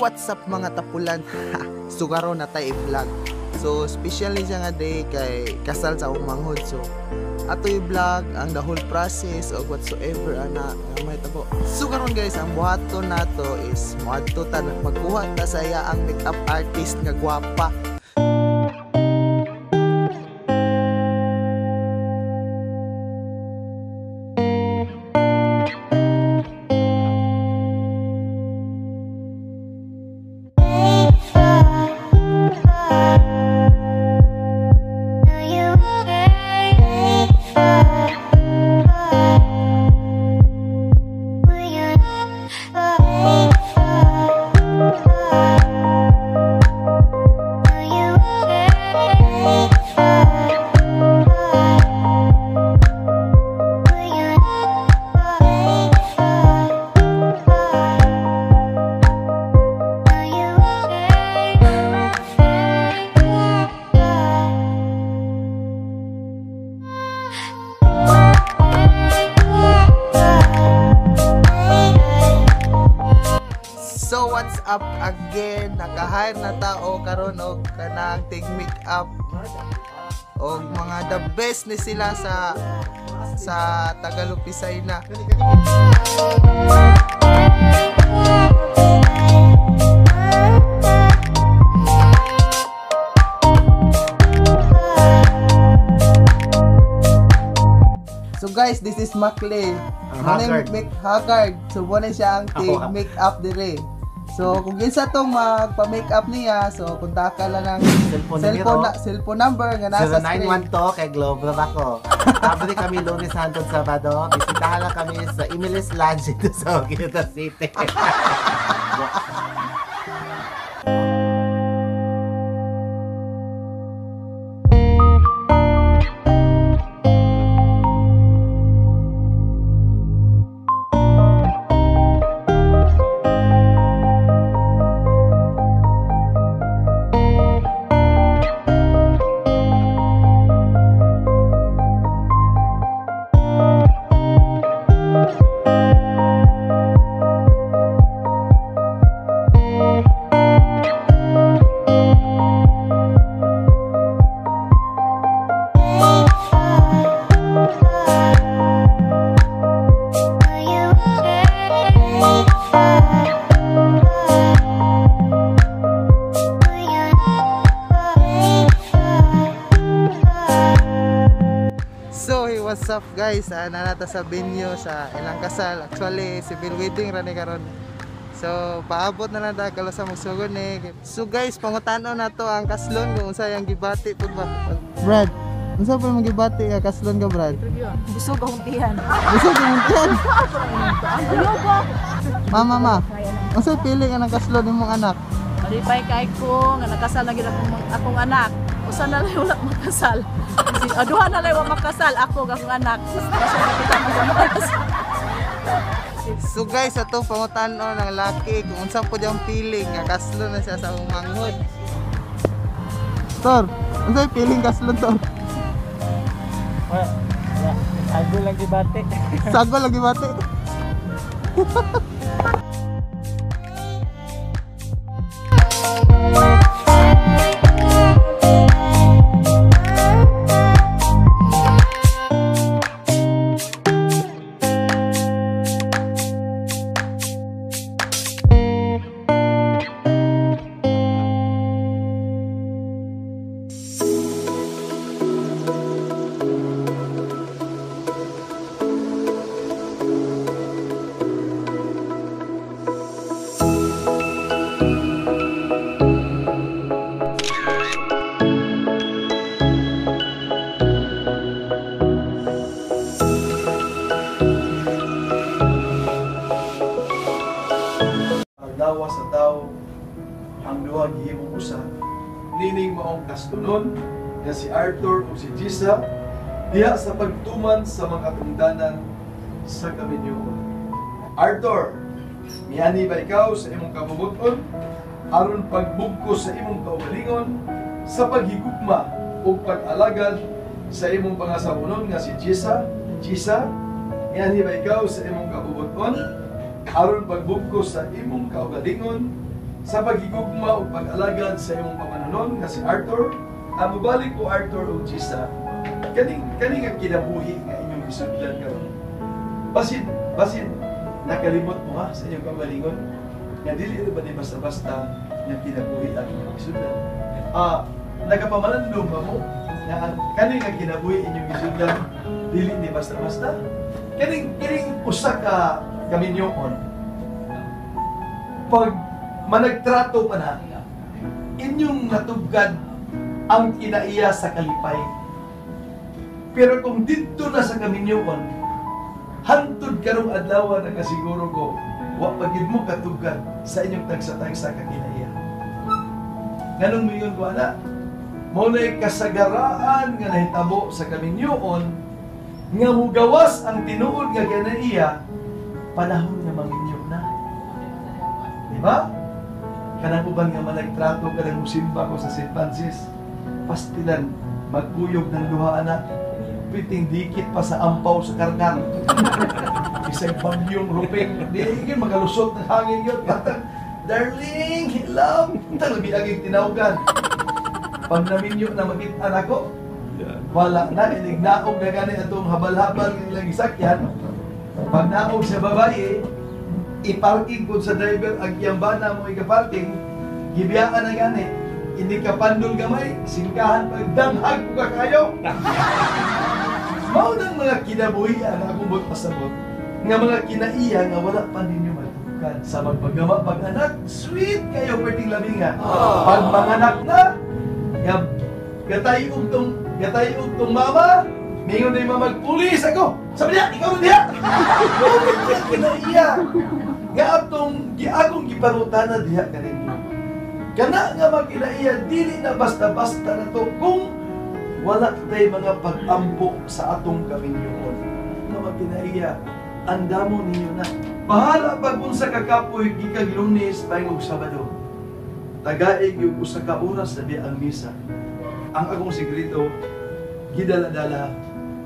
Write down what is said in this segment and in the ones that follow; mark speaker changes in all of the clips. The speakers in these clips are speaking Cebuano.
Speaker 1: What's up, mga tapulan? So karon na tayo i-vlog. So special ni siya nga day kay kasal sa akong manghod. So ato i-vlog ang the whole process o whatsoever ana nga mahitabo. So karon guys, ang buhaton nato is moadto ta magkuha ta sa iya ang makeup artist nga gwapa. So what's up again? Naka-hire na tao karon og kanang tig makeup og mga the best ni sila sa Tagalupisay na. So guys, this is Maclay.
Speaker 2: Haggard.
Speaker 1: Mick Haggard. So muna siya ang tig makeup dire. So kung kinsa tong magpa-makeup niya, so kontaka lang ang
Speaker 2: Cellphone
Speaker 1: cellphone number nga nasa screen.
Speaker 2: 0912 kay Globe ako. Abri kami Lunes hangtod Sabado. Bisitahan lang kami sa Emily's Lodge dito sa Quezon City.
Speaker 1: So hey, what's up guys? Nanata sa venue sa ilang kasal. Actually, civil wedding ra ni karon. So paabot na lang ta kalos sa magsugod ni. So guys, pangutano na to ang kaslon kung unsa yang gibati pud ba. Brad, unsa pa imong gibati nga kaslon ka, Brad?
Speaker 3: Busog akong tiyan.
Speaker 1: Busog imong tiyan. Mama, ma. Unsa pili nga ng kaslon imong anak?
Speaker 3: Malipay kay ko nga nakasal na gid akong anak. Usa na lang wala makasal. Duha na lang wala makasal, ako ug akong anak. Basta kita makasal.
Speaker 1: So guys, ato pangutano ng laki kung unsa pud yung feeling nga kaslon na siya sa akong manghod. Tor, unsa feeling kaslon, Tor?
Speaker 4: Wala. Sago lang gibati.
Speaker 1: Sago lang gibati.
Speaker 5: Dawa sa tao ang duha gihimong usa nining maong kaslunon nga si Arthur ug si Jisa diha sa pagtuman sa mga katungdanan sa kaminyoon. Arthur, miani ba ikaw sa imong kabubut-on aron pagbugkos sa imong kaugalingon sa paghigugma ug pag-alagad sa imong pangasawonon nga si Jisa? Jisa, miani ba ikaw sa imong kabubut-on aron pagbugkos sa imong kaugalingon Sa paghigugma ug pag-alagad sa imong pamananon nga si Arthur, ang mubalik ko Arthur ug Gisa, kaning kaning ang kinabuhi nga inyong gisudlan karon. Basin basin nakalimot mo ha sa inyong kaugalingon nga dili ra ba ni basta-basta nga kinabuhi ang inyong gisudlan. Nagapamalandong ba mo nga ang kaning ang kinabuhi inyong gisudlan dili ni basta-basta? Kaning kining usa ka kaminyoon, pag managtrato pa na, inyong natugad ang kinaiya sa kalipay. Pero kung didto na sa kaminyoon, hantod karong adlaw nakasiguro ko, wa pa gyud mo katugad sa inyong tagsa-tagsa ka kinaiya. Nganong miingon ko ana? Mao na'y kasagaraan nga nahitabo sa kaminyoon nga mugawas ang tinuod nga kinaiya panahon nga maminyo na. Di ba? Kanang uban nga managtrato kanang musimba ko sa St. Francis, pastilan magkuyog ng duha ana, piting dikit pa sa ampaw sa karkar. Isang bagyong ruping, di yun magalusot ng hangin yun. Batang, darling, love, talabi aging tinawagan. Pag naminyo na makita nako, wala na, inignaog na gani atong habal-habal ng ilang isakyan. Pag naog sa babae, i-parking ko sa driver ang iyang bana mo ika-parking, gibiyaan na gani. Hindi ka pandol gamay, singkahan pag danghag ko ka kayo. Mao nang mga kinabuhian nga akong magpasabot, nga mga kinaiya nga wala pa ninyo matukan. Sa magpagama pag-anak, sweet kayo perting labinga. Pag manganak na, gatay og tong mama, mingon na yung mama, magpulis ako! Sabi niya, ikaw na diha! Bakit niya kinaiya? Nga atong, akong giparutana diha kaninyo. Kana nga magkinaiya, dili na basta-basta na to kung wala tay mga pag-ampo sa atong kaminyoon. Nga magkinaiya, andamo ninyo na. Bahala pag unsa ka kapoy gikag Lunes pahingog Sabado. Tagaig yung usa ka oras na biya ang misa. Ang akong sikreto, gidala-dala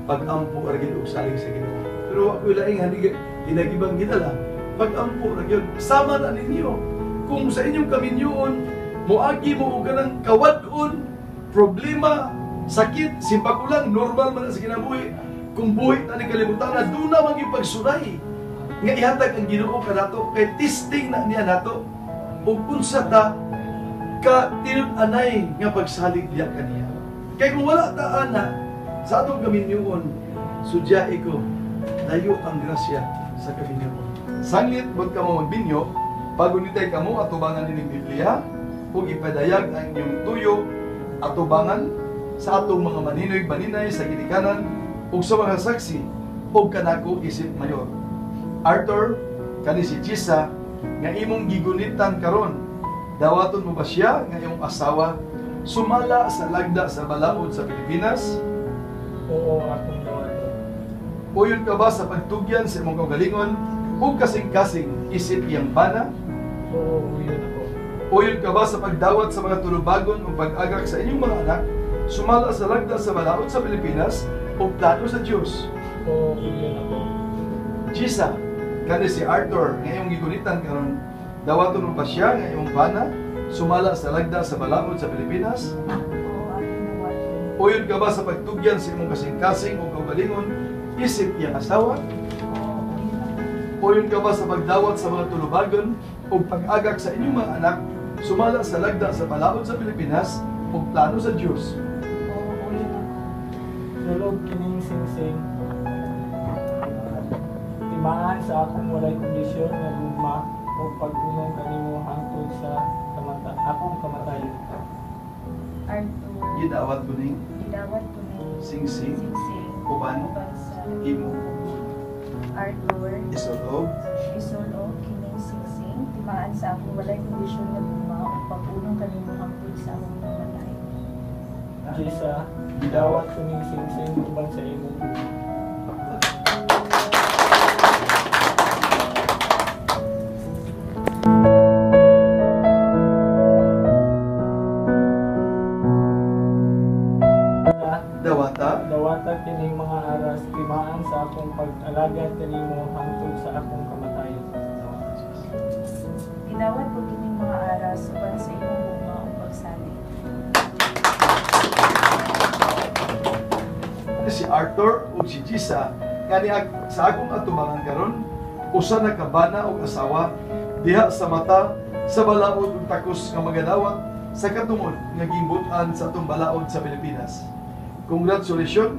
Speaker 5: pag-ampo ra gyud og salig sa Ginoo. Pero wa ko'y laing hanig hinagibang gidala, pag-ampo ra gyud. Sama na ninyo. Kung sa inyong kaminyoon moagi mo og kanang kawad-on, problema, sakit, simba kulang, normal man na sa kinabuhi. Kung buhi na ni kalibutan na, doon na magipagsulay. Nga ihatag ang Ginoo kanato, kay testing na niya nato. Ug unsa ta ka tinud-anay nga pagsalig diya kaniya. Kay kung wala ta ana sa atong kaminyoon, sudyai ko, layo ang grasya sa kaminyoon. Sanglit bot kamo magbinyo, pagunitay kamo atubangan ining Biblia, ug ipadayag ang inyong tuyo atubangan sa atong mga maninoy baninay sa ginikanan ug sa mga saksi ug kanako isip mayor. Arthur, kani si Gisa nga imong gigunitan karon, dawaton mo ba siya nga imong asawa sumala sa lagda sa balaod sa Pilipinas?
Speaker 4: Oo, akong dawaton.
Speaker 5: Uyon ka ba sa pagtugyan sa imong kaugalingon ug kasing-kasing isip iyang bana?
Speaker 4: Oo, uyon ako.
Speaker 5: Uyon ka ba sa pagdawat sa mga tulubagon o pag-agak sa inyong mga anak sumala sa lagda sa balaod sa Pilipinas o plano sa Diyos?
Speaker 4: Oo, uyon ako.
Speaker 5: Gisa, kani si Arthur nga imong gigunitan karon, dawaton mo ba siya nga imong bana sumala sa lagda sa balaod sa Pilipinas?
Speaker 6: Oo, akong dawaton.
Speaker 5: Uyon ka ba sa pagtugyan sa imong kasing-kasing o kaugalingon isip iyang asawa?
Speaker 6: Oo, uyon ako.
Speaker 5: Uyon ka ba sa pagdawat sa mga tulubagon o pag-agak sa inyong mga anak sumala sa lagda sa balaod sa Pilipinas o plano sa Diyos?
Speaker 6: Oo, uyon ako.
Speaker 4: Sulog kining singsing, timaan sa akong walay kondisyon nga gugma o pag-unong kanimo hangtod sa akong kamatayon.
Speaker 6: Arthur,
Speaker 5: Gidawat ko ning
Speaker 6: gidawat ko ning
Speaker 5: singsing
Speaker 6: singsing
Speaker 5: uban
Speaker 6: uban sa
Speaker 5: imo
Speaker 6: Arthur,
Speaker 5: isulog
Speaker 6: isulog kining singsing timaan sa akong walay kondisyon nga gugma o pag-unong kanimo hangtod sa akong kamatayon.
Speaker 4: Gisa, gidawat ko ning singsing uban sa imong gugma.
Speaker 5: Dawata
Speaker 4: Dawata kining mga aras timaan sa akong pag-alagad kanimo hangtod sa akong kamatayon.
Speaker 6: Gidawat ko kining mga Clara suban sa imong gugma ug pagsalig.
Speaker 5: Si Arthur ug si Gisa nga sa akong atubangan karon usa na ka bana ug asawa diha sa mata sa balaod ug takos nga magadawat sa katungod nga gimbut-an sa atong balaod sa Pilipinas. Congratulations,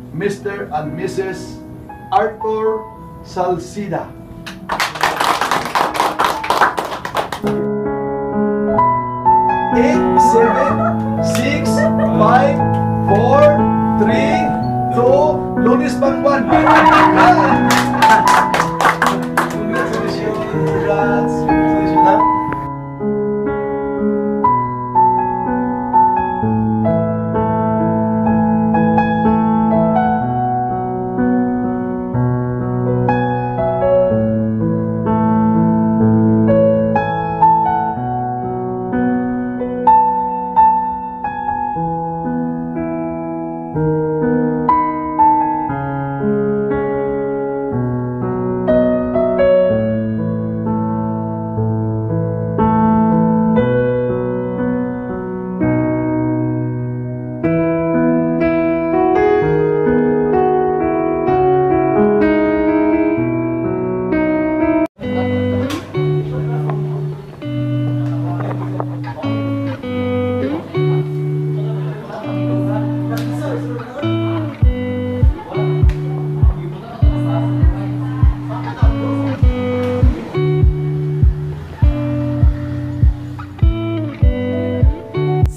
Speaker 5: Mr. and Mrs. Arthur Salcida. 8, 7, 6, 5, 4, 3, 2, Lunes pang 1. Congratulations! Congrats! Congratulations, ha?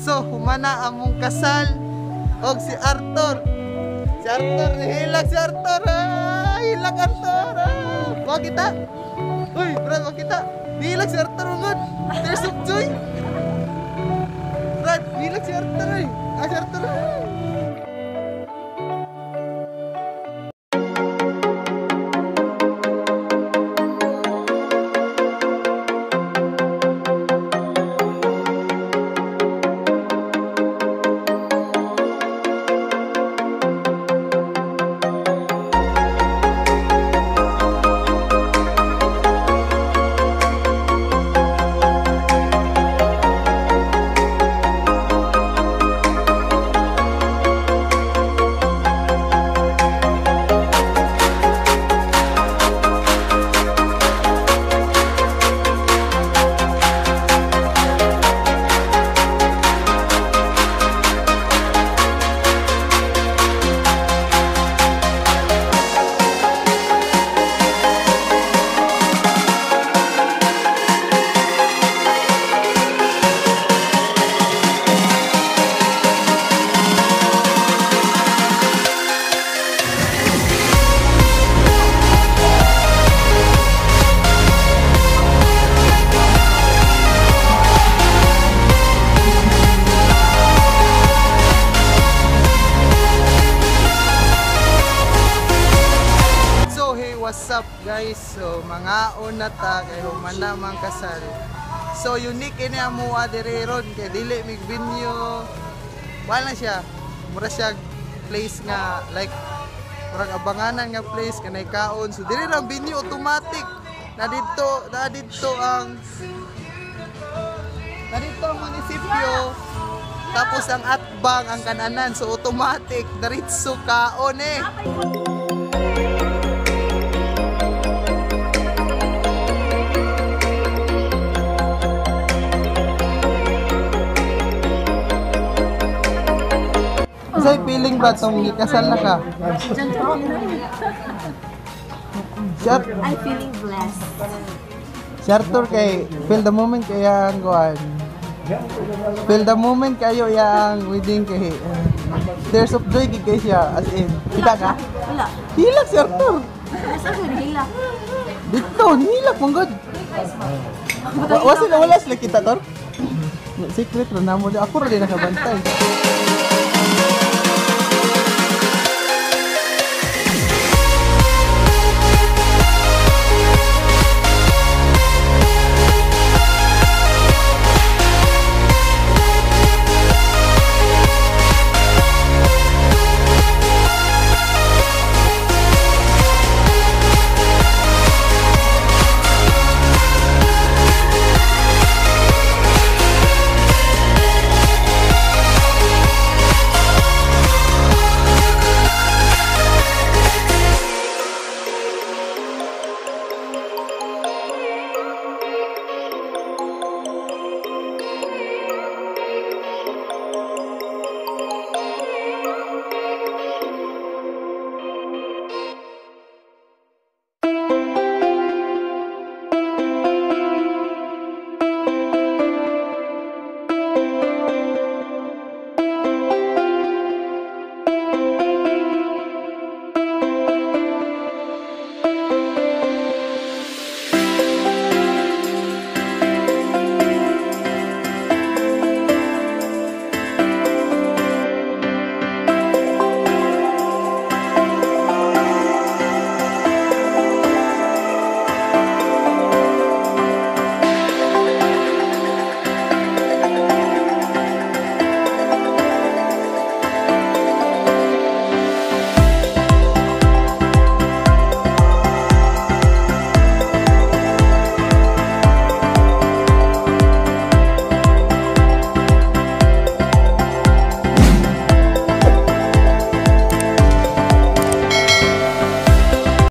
Speaker 1: So, humana among kasal og si Arthur. Si Arthur, hilak si Arthur. Ah, hilak Arthur. Ah. Wa kita. Uy, Brad, wa kita. Hilak si Arthur ungod. Tears of joy. Brad, hilak si Arthur ay. Ah, si Arthur. What's up guys? So mangaon na ta kay human na mang kasal. So unique ini amuha diri ron kay dili mig venue. Wala siya. Mura siya place nga like murag abanganan nga place kanay kaon. So diri ra venue automatic. Na didto ang munisipyo. Tapos ang atbang ang kananan. So automatic diretso kaon eh. Sa'y feeling ba itong gikasal na ka?
Speaker 6: I'm feeling blessed.
Speaker 1: Si Arthur kay feel the moment kaya ang kuan. Feel the moment kayo yang wedding kay tears of joy gid kay siya as in. Kita ka?
Speaker 6: Wala.
Speaker 1: Hilak si Arthur.
Speaker 6: Asa siya hilak?
Speaker 1: Dito, hilak mong god. Wala sila kita tor. Secret ra namo. Ako ra din nakabantay.